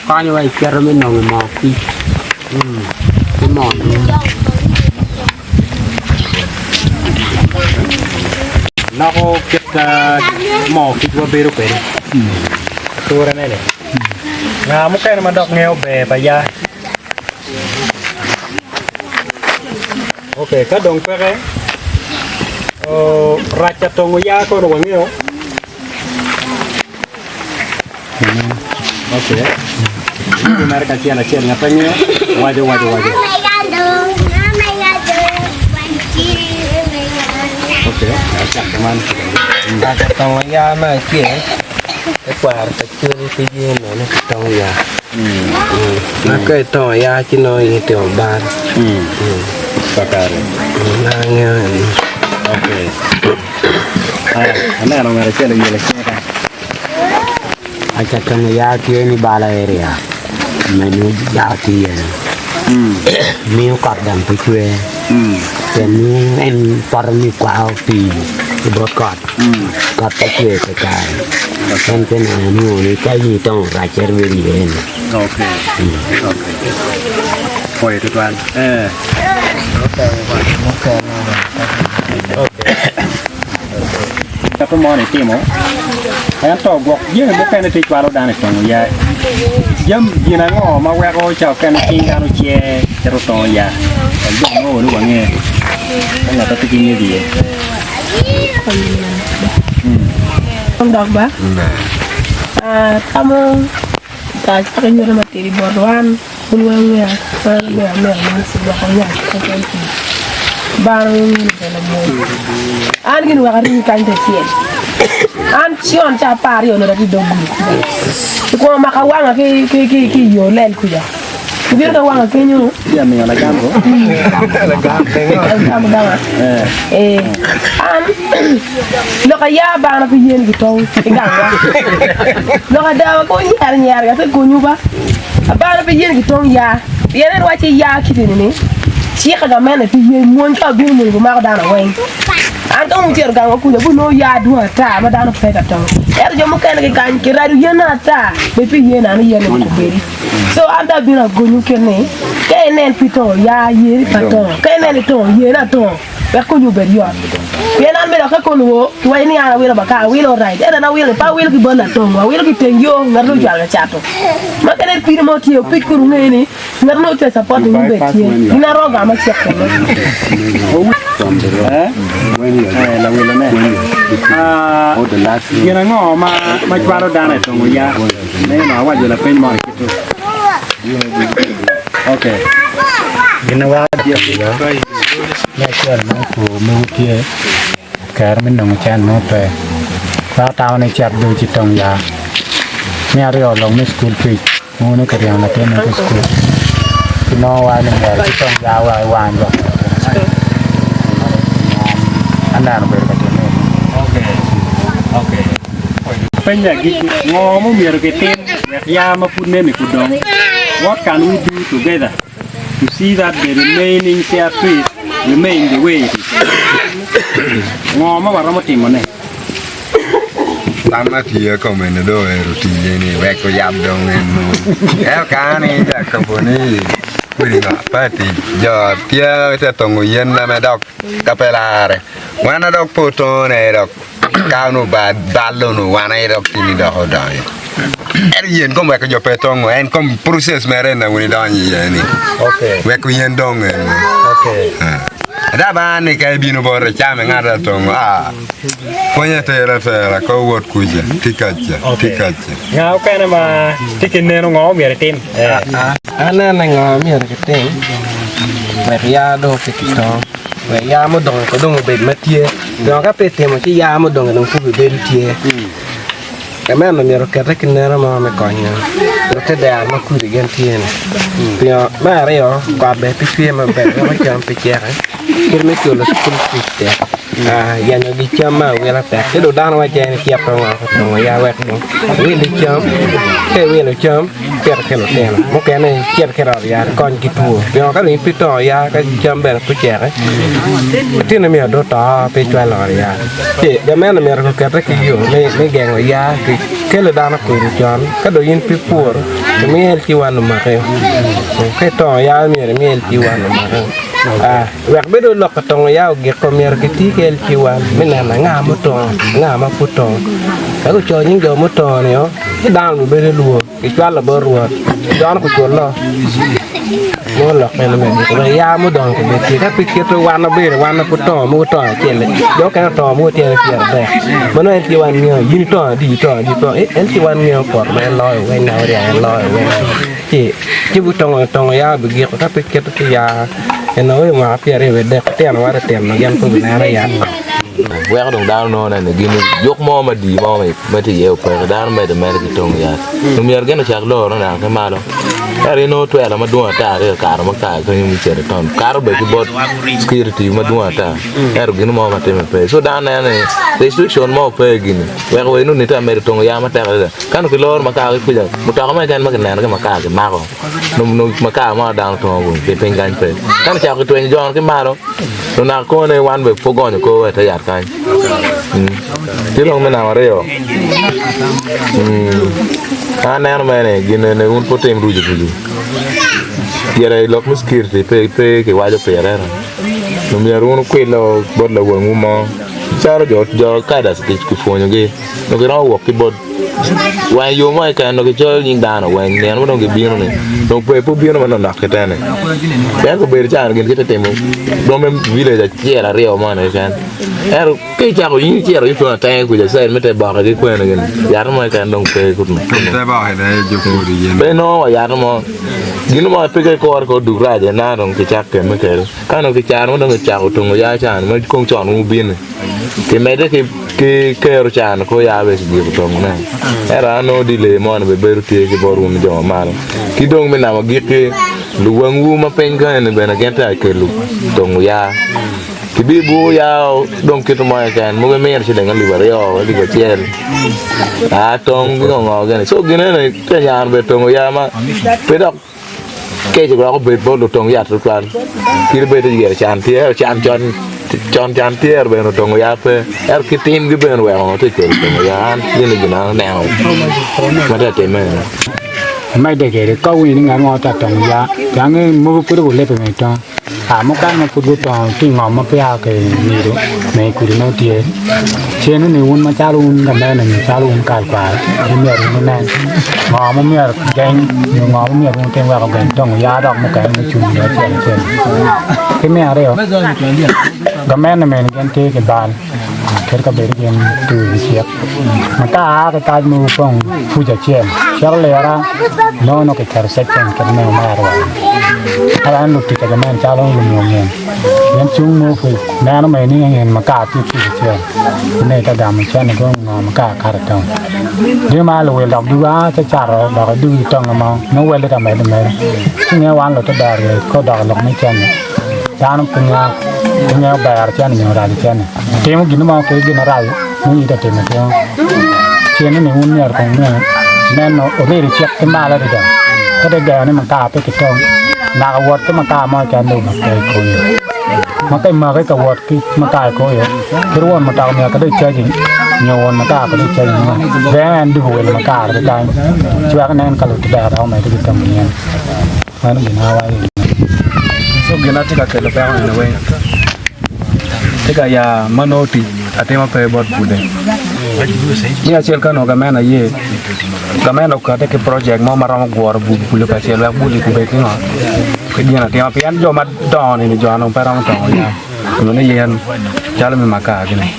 Konyowa i cito me nongo moo kic ki moo lum. Loko kit moo kic wabedo kwede ature ne ni nga mukene ma dok ngeyo ber pa yaa ok ka dong peke rac pa tongo yaa kono wangeyo. Okay. Mere kacel acel ngat angeyo waco waco waco. Okay, acako man. Kaka tongo yaa me acel te kwaro pa cwiny pe ye nongo ki tongo yaa. Ma ka itongo yaa ci nongo in itimo bal. Kakare. Ma angeyo eni. Okay. Aneno ngat acel oyelo cinge kany. Aca tongo yaa tye ni bala area ma nongo dako tye iye ni miyo kot dong pe cwer pien nongo en poto ni kwako pii ki bot kot, kot pe cwer kakare en pe neno ni ka in itongo rac cito bedo iye ni. Pwoyo tutwal. Kato mo ni timo ento gwok jami mukene tye cwalo dano i tongo ya jam gin ango ma weko ca okene cing dano cer cito tongo ya wek jo mo olu wange ka ngat tye ki ngec iye. Dok ba tamo Acako nyuto matidi bot wan kun wangeya an abedo amego ma ocigwoko ngat keken pi bano nge ni lamony. An gin wek aringi kany kacel. An con ca 12 onongo atye i dog gudi kuca. Kikwongo maka wanga ki ki ki ki i yo lel kuca. Kibino ka wanga kenyo. Tye amiyo lagam ko. Lagam gama. Eh. An lok aya bana pe yen ki tong i gangwa. Lok ada wa ko nyero nyero ga te gonyu ba. Abana pe yen ki tong ya. Pien en waci ya kiti ni ni cika gamene pe yen mwony ka obino mwony gumako dano weng. An ka wucito gangwa kuca gunongo ya dwong ata ma dano pe ka tong. Ento jo mukene ki kany kirado yen ata be pe yen an yen ni kobedi. So an dong abino agonyo kit ni ka inen pi tongo ya yeri pa tongo ka inen itongo yer atongo wek konyi obed yot pien an bene dok ka kono wo kiwaco ni an awilo bakar awilo right ento an awilo ni pe awilo ki bot latongo awilo ki teng yo ngat ma ocwalo ka cato ma kene pidi mo tye opic kunu nge ni ngat ma tye supporting ni bed tye gin aroga ma cek kene. Gin ango ma cwalo dano i tongo ya? Neno awaco lapeny moni ki tu. Okay. Gin ma weko me acel me pur mogo tye kero me nongo cente mo pe weko tamo ni icit dong ci tong yaa me aryo lok me cukul pic nongo ni kiryemo latin ki cukul ci nongo waco ni myero ci tong yaa wek iwany lwak aneno obedo ka timme Okay. Peny me agikki, Ngo ma omyero kitim wek yaa ma pud nen-ni pud dong? What can we do together to see that the remaining share trees remain the way it is? Ngo ma waromo timone? Tam ma tye kome ni dong ero tiye ni wek oyab dong en mo. Ento ka ni ja kobo ni kodi ngo pa tic jo tye te tongo yen na me dok ka pe lare. Wan dok pe otone dok Ka onongo bal onongo wan aye dok tye ni dok odonyo. Ento yen kom weko jo pe tongo en kom process mere en aye idonyo iye ni. Weko yen dongo en. Ada ba ni ka ibino bote came ngat atongo ah pwonye atera atera ka owot kuca tye kaca tye kaca. Nga okene ma tye ki neno ngo myero itim? Anene ngo myero kitim wek yaa dong pe kitong. Wek yaa mudongo ko dong obed ma tye. Dong ka pe itimo ci yaa mudongo dong pud bibedo tye. Ento myero okete ki neno mo me konyo nyo te dero ma kudi gin tye ni. Pingo me aryo kot bene pe cwer maber weko cam pe ceke kit me culo cukul pic tek. Yenyo gi cam me awila tek ci dong dano waco ni cito ngo ka tongo ya wek dong iwil cam ka iwilo cam icito ki lutino mukene icito ki ot yat ikony ki two pingo ka dong in pe itongo ya ka cam bene pe ocek lutini myero dong oto pe icwalo ot yat ci gamente myero okete ki yo me gengo ya ki kelo dano kwedi con ka dong in pe ipuro imiyo LC1 omaki ka itongo ya myero imi LC1 omaki. Wek bedo lok ka tongo ya ogiko, myero kiti ki LC1 me neno anga mutongo, anga ma pe otongo. Ka gucoyo nying jo mutongo-ni, ci dano bibedo lwor, kicwalo bot Rwot, dano guculo nongo lok meno me agikki. Wek ya mudongo kubed tye. Ka pe kito wan wabedo wan ma pe otongo mogo otongo acel-li, jo mukene otongo mogo tyene pyeradek. Ma nongo LC1 ngeyo in itongo adi, itongo adi, itongo adi. LC1 ngeyo poto ma en loyo weng, naka oryang en loyo weng. Ci ci gutongo tongo ya bigiko ka pe kito ki ya eno i mwaka 23 tyen wa tyen ma gin pe guneno ya. Weko dong dano nongo neno gin juk mo ma dii mo ma tye iye opeke dano medo ameda ki tong yat omyero gin ocak loro naka ki malo ento inongo twela madwong ata tye ka kato ma kare kenyo me cito i town kato bene ki bot security madwong ata ento gin mo ma timme pe so dano neno ni restriction mo pe gini weko wa inongo ni tye ka medo tongo yat matek adada. Ka nongo kiloro makar ki kwica, mutoka mo keken ma kineno ki makar kimako, nongo makar mo dano tongo pi piny kany pe. Ka nongo ocako kitwenyo jo ki malo, nongo naka kone wan bene pe ogonyo korwa i te yat kany. Ci dong me namba aryo, an aneno mere ni gin eni wun pe wutim rucu rucu. Gire lok me security pe kiwaco pire ento myero wun wukwil bot lawangwu mo calo jo cadres kipwonyogi. Nongo giromo wok ki bot wang i yo mo keken nongo gicoyo nying dano weng nino ma dong gibino ni dong pe pe obino manonok keken ni pien gubedo calo gin gitye timo dong me village acel aryo mo ni keken ento ka icako in icito itwono atenge kuca cell me te boke ki kwene gini yat mo keken dong pe kutmo pe nongo wa yat mo gin mo pe ka ikore kor duk rac na dong kicak kemme kwede ka dong kicano ma dong kicako tungo ya can ma kong con wubino Kimedde ki kero can kor ya bene kigiko tongone. Ento an nongo delay moni bene bedo tye ki bot wun jo ma malo. Ki dong me namo agikki, luwangwu ma piny kany-ni bene gin tye ka kelo tongo ya. Kibibuko ya dong kit mo keken, mogo imito ciling alip aryo, alip acel, aa tong ki ngo gini. Co gin eni tye ka nyano bene tongo ya ma pe dok Kec wek obed bot lutong yat tutwal, kadi bed ni gire can tye, can con con can tye bene otongo yat pe, ento ki timgi bene oweko tye kelo tongo yat, an gin ni gin aneno ma tye ka timme eni. Amedde kwede ka awinyo ni ngat mo tye ka tongo yaa, piange mogo pud gulebe me tong. A mukene ma pud gutongo ki i ngom ma peya kingido me i kudi nongo tye. Cene ni wun macalo wun gamente nyo calo wun kal kwaro pe myero wun wunen ngo ma myero kigeng nyo ngo ma myero wun wutim wek ogeng tongo yaa dok mukene me cung i acel acel. Ki me aryo, gamente mene gin tye ki bal kadi ka bed ni gin tye i wi cik ma ka aa ki kac mogo opong puc acel cito lira nongo nongo kiketo section kit me omero woko. Ento en lutic pa gamente calo lumiyo ngin gin cung mo pud neno mere ni en makar tye puc acel me ka gamo cente ki ongo makar kato i taun jami ma luwil dok dugo a ci cato dok idugo i tonge mo nongo welle ka medde ameda ci nge wan lutte ber ka odok i lok me cente dano pe ngeyo ber cente nyo rac cente timo gin mo ki gin marac nongo in itye ka timo atima cente ni wun myero kong wunge neno obedo cik ki malo adada ka te gengo ni makar pe ki tong naka wot ki makar mo keken dong pe i koyo ma ka imaki ka wot ki makar i koyo kit won mutoka myero kadi icaji nyo won makar kadi icaji gengo en dugo wilo makar ki kany ci wek inen ka lutibero dok omedde ki timo yen meno gin ma awaco ni. So gin atye ka kelo peko eni weng tye ka ya ma nongo tic atima pe bot bude. Me acel ka onongo gamente aye, gamente okati ki project mo ma romo guro bul kacel wek bul-li gubed ki ngo ki gin atima pien jo madongo ni jo onongo pe romo tongo yat nyo ni yen calo me makar gini.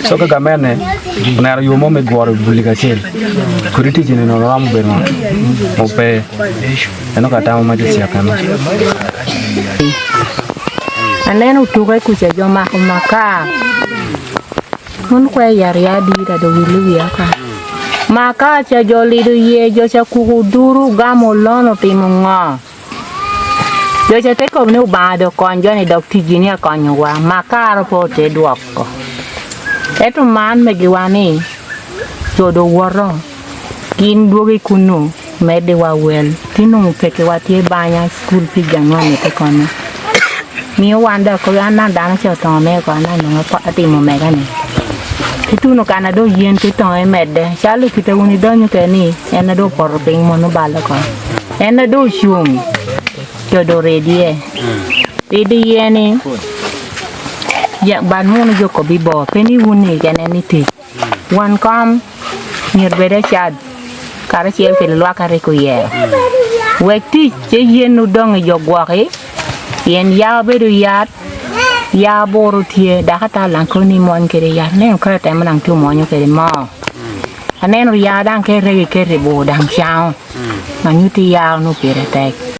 So ka gamente oneno yo mo me guro bul-li kacel kodi tic eni onongo romo bedo ngo pe eno ka tamo ma cecek eno. Aneno otuke kuca jo omako makar mun kwe yat ya adita do wilo wiya ka makar ca jo olido iye jo ca kuku oduru ogamo olon otimo ngo. Jo ca te kobo ni Obanga dong okony jo ni dok ticgi ni akonyowa, makaro pe ote dwoko. Ento man megiwa ni jo dong woto gin dwogo i kunnu meddiwa wel ci nongo pekkiwa tye banya cukul pi gangwa mitte kono. Miyo wan dok an dong dano ca otongo mega oko an dong nongo atimo mega ni. Ki tuno kana dong yen ki tongo emedde calo kite wun idonyo kede ni en na dong opoto piny mono obalo oko. En na dong ocung co dong orid iye. Rido iye ni bad munu jo kobi bor pe ni wun ni keken en ni tic. Won kom myero obed acad karacel ki lwak ariko oyero. Wek tic ce yen odong i jo gwoki pien ya obedo yat ya buru tye dok ata lang koni imwony kede yat aneno ka otemo dang tye omwonyo kede moo aneno ya dang ka irego iketo i bur dang cango ma nyutti ya onongo pire tek.